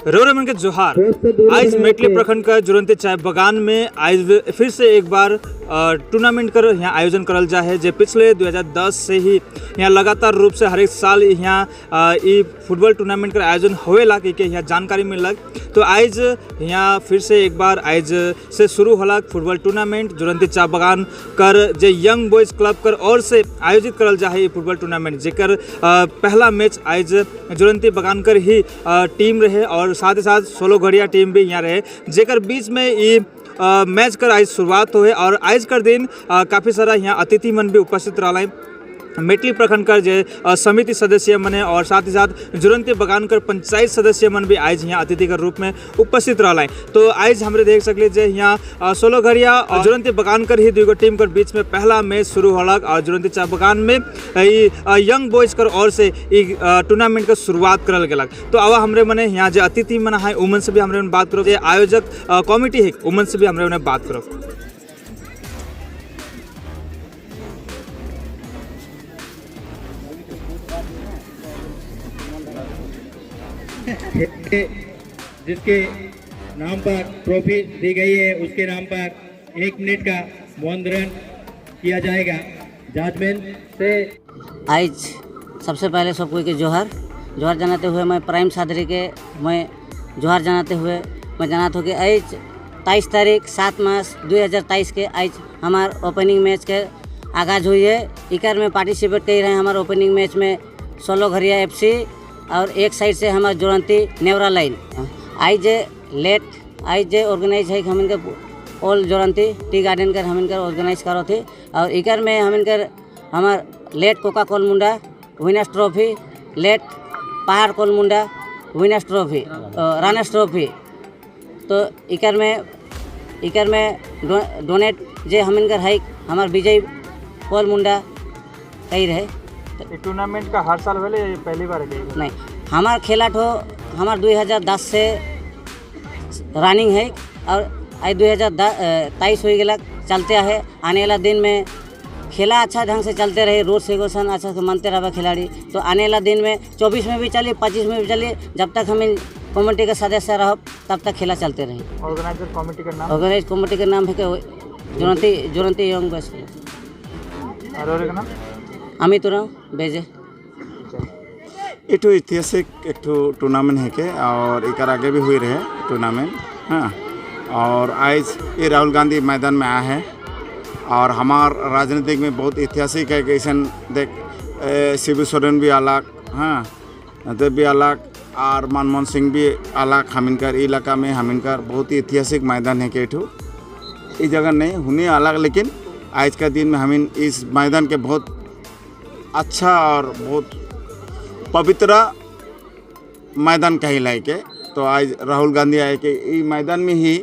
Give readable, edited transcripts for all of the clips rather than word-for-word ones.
रोरमन के जोहार। आज मेटली प्रखंड का जुरंती चाय बगान में आज फिर से एक बार टूर्नामेंट कर यहाँ आयोजन करल जा है, जे पिछले 2010 से ही यहाँ लगातार रूप से हर एक साल यहाँ ई फुटबॉल टूर्नामेंट का आयोजन होएला के यहाँ जानकारी मिलक। तो आज यहाँ फिर से एक बार आज से शुरू होला फुटबॉल टूर्नामेंट जुरंती चाय बगान कर जे यंग बॉयज क्लब कर और से आयोजित करल जा है ई फुटबॉल टूर्नामेंट, जेकर पहला मैच आज जुरंती बगान कर ही टीम रहे और साथ ही साथ सोलो घड़िया टीम भी यहाँ रहे, जेकर बीच में ई मैच कर आज शुरुआत हुए। और आज कर दिन काफ़ी सारा यहाँ अतिथि मन भी उपस्थित रहा, मेटली प्रखंड कर जे समिति सदस्य मने और साथ ही साथ जुरंती बगान कर पंचायत सदस्य मन भी आज यहाँ अतिथि के रूप में उपस्थित रहा। तो आज हमरे देख सकले जे यहाँ सोलो घड़िया और जुरंती बगान कर ही दुगो टीम कर बीच में पहला मैच शुरू होलक और जुरंती चाय बगान में यंग बॉयज कर और से टूर्नामेंट का शुरुआत करल गेलक। तो अब हमरे मने यहाँ जे अतिथि मन है उमन से भी हमरे बात करो, जे आयोजक कमिटी है उमन से भी हमरे मने बात करो। जिसके नाम पर ट्रॉफी दी गई है उसके नाम पर 1 मिनट का मौन धारण किया जाएगा। जजमेंट से आज सबसे पहले सबको के जोहार जोहार जनाते हुए मैं प्राइम सादरी के मैं जोहार जनाते हुए मैं जनाता हूँ कि आज 23 तारीख 7 मास 2023 के आज हमार ओपनिंग मैच के आगाज हुई है। इकर में पार्टिसिपेट कर रहे हैं हमारे ओपनिंग मैच में सोलो घरिया एफसी और एक साइड से हमारे जुरंती नेवरा लाइन। आज जे लेट आज जे ऑर्गेनाइज है हम इनका ऑल जुरंती टी गार्डन कर हम इनका ऑर्गेनाइज करो थे और इकर में हम इनकर हमार late Coca Cola Munda winners trophy, late Pahar Kol Munda winners trophy, runners trophy. तो इकर में डोनेट जे हम इनकर है हमार विजय कोल मुंडा कही रहे। टूर्नामेंट का हर साल होले या पहली बार है? नहीं, हमार खेला ठो हमार 2010 से रनिंग है और आई 2023 हो गया चलते है। आने वाला दिन में खेला अच्छा ढंग से चलते रहे, रूल्स रेगुलेशन अच्छा से मानते रहे खिलाड़ी, तो आने वाला दिन में 24 में भी चली, 25 में भी चली, जब तक हम कमेटी के सदस्य रहो तब तक खेला चलते रहे। ऑर्गेनाइजर कमेटी का नाम? ऑर्गेनाइज कमेटी का नाम है कि जुरंती जुरंती यंग बॉयज। और का नाम? अमित उरांव बेजे। एक ऐतिहासिक एक टूर्नामेंट है के और एक आगे भी हुई रहे टूर्नामेंट। हाँ, और आज ये राहुल गांधी मैदान में आया है और हमार राजनीतिक में बहुत ऐतिहासिक है कि ऐसा देख शिबू सोरेन भी अलग, हाँ देव भी अलग और मनमोहन सिंह भी अलग। हमिनकर इलाका में हमिनकर बहुत ही ऐतिहासिक मैदान है के ये जगह नहीं होने अलग, लेकिन आज का दिन में हमिन इस मैदान के बहुत अच्छा और बहुत पवित्र मैदान कहलाए के। तो आज राहुल गांधी आए के ई मैदान में ही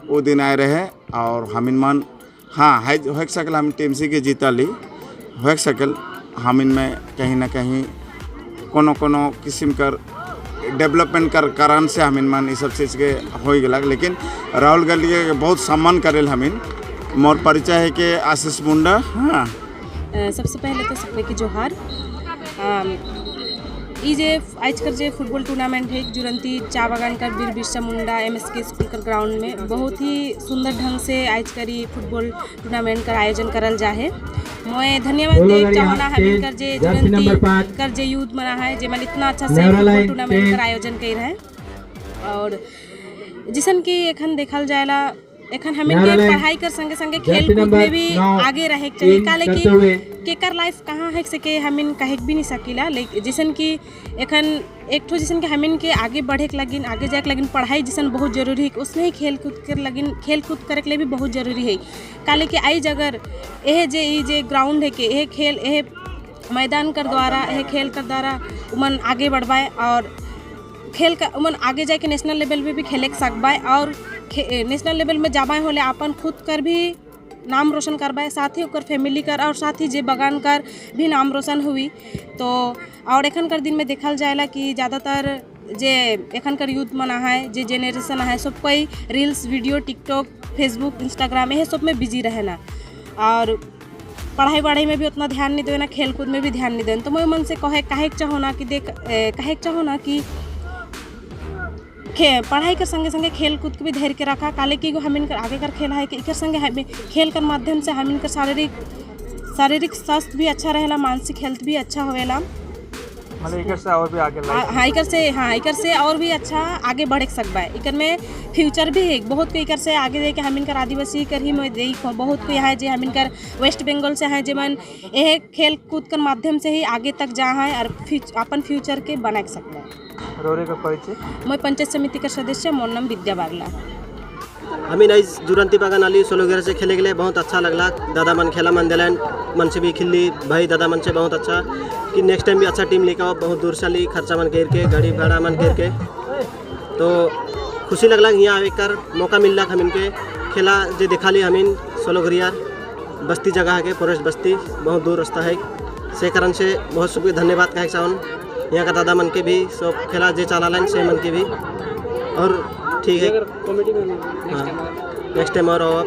वो दिन आए रहे और हमिन मन हाँ है हो सकल हम टीएमसी के जीता ली, हो सकल हमिन में कहीं ना कहीं कोनो कोनो किस्म कर डेवलपमेंट कर कारण से हमिन मन ये सब चीज़ के हो गया, लेकिन राहुल गांधी के बहुत सम्मान करेल हमिन। मोर परिचय है कि आशीष मुंडा। हाँ, सबसे पहले तो सबके के जोहार। ई जे आज कर जे फुटबॉल टूर्नामेंट है जुरंती चा बागान का वीर बिरसा मुंडा एमएसके स्कूल कर ग्राउंड में बहुत ही सुंदर ढंग से आज कर ई फुटबॉल टूर्नामेंट का आयोजन करल जा है। मैं धन्यवाद दे चाहना है कर जे जुरंती कर जे यूथ मना है जे मन इतना अच्छा से फुटबॉल टूर्नामेंट का आयोजन कर रहे। और जिसन कि एखन देखल जाएला एखन हमें के पढ़ाई कर संगे संगे खेल कूद में भी आगे रहे चाहिए, काले कि केकर लाइफ कहाँ है सके हमिन कहे भी नहीं सकीला। लेकिन जिसन कि एखन एक ठो जिसन कि हमिन के आगे बढ़े के लगिन आगे जाए के लगिन पढ़ाई जिसन बहुत जरूरी है, उसमें ही खेल कूद कर लगिन खेल कूद करे के लिए भी बहुत जरूरी है। काले कि आई अगर एह जे ई जे ग्राउंड है के एह खेल एह मैदान कर द्वारा एह खेल कर द्वारा उमन आगे बढ़वाए और खेल का उमन आगे जाके नेशनल लेवल पे भी खेले सकबाए और नेशनल लेवल में जाबाए होले अपन खुद कर भी नाम रोशन करबाए, साथ ही ओकर फैमिली कर और साथ ही जे बगान कर भी नाम रोशन हुई। तो और एखन कर दिन में देखल जाएला कि ज़्यादातर जे एखन कर यूथ मना है जे जेनरेशन है सब कोई reels video TikTok Facebook Instagram यह सब में बिजी रहना और पढ़ाई वढ़ाई में भी उतना ध्यान नहीं देना, खेल कूद में भी ध्यान नहीं देना। तो मैं मन से कहे काहे चाहो ना कि देख कहे चाहो ना कि पढ़ाई कर संगे संगे खेल कूद के भी धैर्य के रखा, काले कि एगो हमिन कर आगे कर खेल है कि इकर संगे हमें खेल कर माध्यम से हमिन कर शारीरिक शारीरिक स्वास्थ्य भी अच्छा रहेला, मानसिक हेल्थ भी अच्छा होवेला। मतलब एकर से और भी आगे लाइफ? हाँ, इकर से, हाँ, इकर से और भी अच्छा आगे बढ़े सकबा है। इकर में फ्यूचर भी है बहुत कोई। इकर से आगे जाके हमिन कर आदिवासी कर ही में देख बहुत कोई है जे हमिन कर वेस्ट बंगाल से है, जे मन यह खेल कूद कर माध्यम से ही आगे तक जा है और अपन फ्यूचर के बना सकता है। रौरे का परिचय? मैं पंचायत समिति का सदस्य, मोर नाम विद्या बागला। हमीन आज जुरंती बागान आली। सोलोगेरा से खेले गेले, बहुत अच्छा लगला। दादा मन खेला मन दिलन, मन से भी खिल्ली भाई दादा मन से। बहुत अच्छा कि नेक्स्ट टाइम भी अच्छा टीम लेके आओ। बहुत दूर से ली, खर्चा मन कर के, गाड़ी भाड़ा मन कर के, तो खुशी लगला यहाँ आवे कर मौका मिलला। हमीन के खेला जे देखा ली हमीन सोलोगरिया बस्ती जगह के, फॉरेस्ट बस्ती, बहुत दूर रास्ता है, से कारण से बहुत सबके धन्यवाद कहे चाहूँ, यहाँ का दादा मन के भी, सब खेला जे चला लाइन से मन के भी। और ठीक है, हाँ, नेक्स्ट टाइम और आओ आप।